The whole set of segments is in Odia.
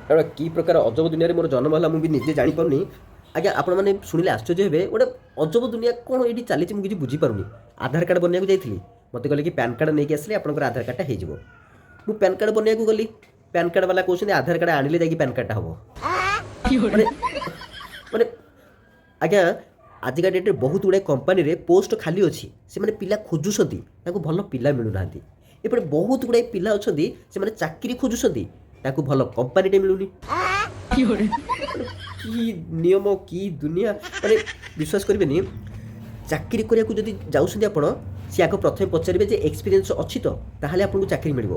ଏଗୁଡ଼ା କି ପ୍ରକାର ଅଜବ ଦୁନିଆରେ ମୋର ଜନ୍ମ ହେଲା, ମୁଁ ବି ନିଜେ ଜାଣିପାରୁନି। ଆଜ୍ଞା, ଆପଣମାନେ ଶୁଣିଲେ ଆଶ୍ଚର୍ଯ୍ୟ ହେବେ। ଗୋଟେ ଅଜବ ଦୁନିଆ କ'ଣ ଏଇଠି ଚାଲିଛି, ମୁଁ କିଛି ବୁଝିପାରୁନି। ଆଧାର କାର୍ଡ଼ ବନେଇବାକୁ ଯାଇଥିଲି। ମୋତେ କହିଲେ କି ପ୍ୟାନ୍ କାର୍ଡ଼ ନେଇକି ଆସିଲେ ଆପଣଙ୍କର ଆଧାର କାର୍ଡ଼ଟା ହେଇଯିବ। ମୁଁ ପ୍ୟାନ୍ କାର୍ଡ଼ ବନେଇବାକୁ ଗଲି। ପ୍ୟାନ୍ କାର୍ଡ଼ ବାଲା କହୁଛନ୍ତି, ଆଧାର କାର୍ଡ଼ ଆଣିଲେ ଯାଇକି ପ୍ୟାନ୍ କାର୍ଡ଼ଟା ହେବ। ମାନେ ଆଜ୍ଞା, ଆଜିକା ଡେଟ୍ରେ ବହୁତ ଗୁଡ଼ାଏ କମ୍ପାନୀରେ ପୋଷ୍ଟ ଖାଲି ଅଛି। ସେମାନେ ପିଲା ଖୋଜୁଛନ୍ତି, ତାଙ୍କୁ ଭଲ ପିଲା ମିଳୁନାହାନ୍ତି। ଏପଟେ ବହୁତ ଗୁଡ଼ାଏ ପିଲା ଅଛନ୍ତି, ସେମାନେ ଚାକିରି ଖୋଜୁଛନ୍ତି, ତାଙ୍କୁ ଭଲ କମ୍ପାନୀଟେ ମିଳୁନି। କି ନିୟମ, କି ଦୁନିଆ! ମାନେ ବିଶ୍ୱାସ କରିବେନି, ଚାକିରି କରିବାକୁ ଯଦି ଯାଉଛନ୍ତି ଆପଣ, ସିଏ ଆଗ ପ୍ରଥମେ ପଚାରିବେ ଯେ ଏକ୍ସପିରିଏନ୍ସ ଅଛି ତ, ତାହେଲେ ଆପଣଙ୍କୁ ଚାକିରି ମିଳିବ।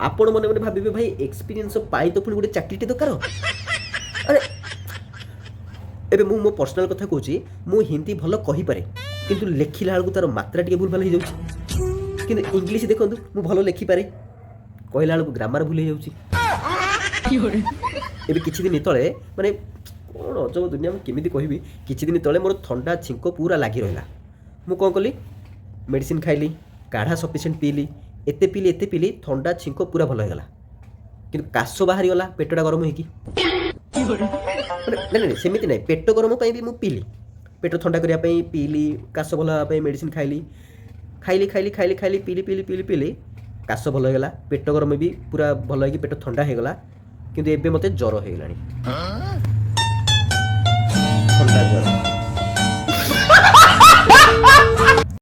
ଆପଣ ମନେ ମନେ ଭାବିବେ, ଭାଇ, ଏକ୍ସପିରିଏନ୍ସ ପାଇଁ ତ ପୁଣି ଗୋଟେ ଚାକିରିଟେ ଦରକାର। ଆରେ, ଏବେ ମୁଁ ମୋ ପର୍ସନାଲ କଥା କହୁଛି। ମୁଁ ହିନ୍ଦୀ ଭଲ କହିପାରେ, କିନ୍ତୁ ଲେଖିଲା ବେଳକୁ ତାର ମାତ୍ରା ଟିକେ ଭୁଲ ଭାଲ ହେଇଯାଉଛି। କିନ୍ତୁ ଇଂଲିଶ ଦେଖନ୍ତୁ, ମୁଁ ଭଲ ଲେଖିପାରେ, କହିଲା ବେଳକୁ ଗ୍ରାମାର ଭୁଲ ହେଇଯାଉଛି। ଏବେ କିଛି ଦିନ ତଳେ, ମାନେ କ'ଣ ଅଜବ ଦୁନିଆ, ମୁଁ କେମିତି କହିବି, କିଛି ଦିନ ତଳେ ମୋର ଥଣ୍ଡା ଛିଙ୍କ ପୁରା ଲାଗି ରହିଲା। ମୁଁ କ'ଣ କଲି? ମେଡ଼ିସିନ ଖାଇଲି, କାଢ଼ା ସଫିସିଏଣ୍ଟ ପିଇଲି। ଏତେ ପିଇଲି, ଏତେ ପିଇଲି, ଥଣ୍ଡା ଛିଙ୍କ ପୁରା ଭଲ ହେଇଗଲା। କିନ୍ତୁ କାଶ ବାହାରିଗଲା, ପେଟଟା ଗରମ ହେଇକି। ମାନେ ନାଇଁ, ସେମିତି ନାହିଁ। ପେଟ ଗରମ ପାଇଁ ବି ମୁଁ ପିଇଲି, ପେଟ ଥଣ୍ଡା କରିବା ପାଇଁ ପିଇଲି, କାଶ ଭଲ ହେବା ପାଇଁ ମେଡ଼ିସିନ ଖାଇଲି। ଖାଇଲି, ଖାଇଲି, ଖାଇଲି, ଖାଇଲି, ପିଇଲି, ପିଇଲି, ପିଇଲି, ପିଇଲି, କାଶ ଭଲ ହେଇଗଲା, ପେଟ ଗରମ ବି ପୁରା ଭଲ ହେଇକି ପେଟ ଥଣ୍ଡା ହେଇଗଲା। କିନ୍ତୁ ଏବେ ମୋତେ ଜ୍ୱର ହେଇଗଲାଣି।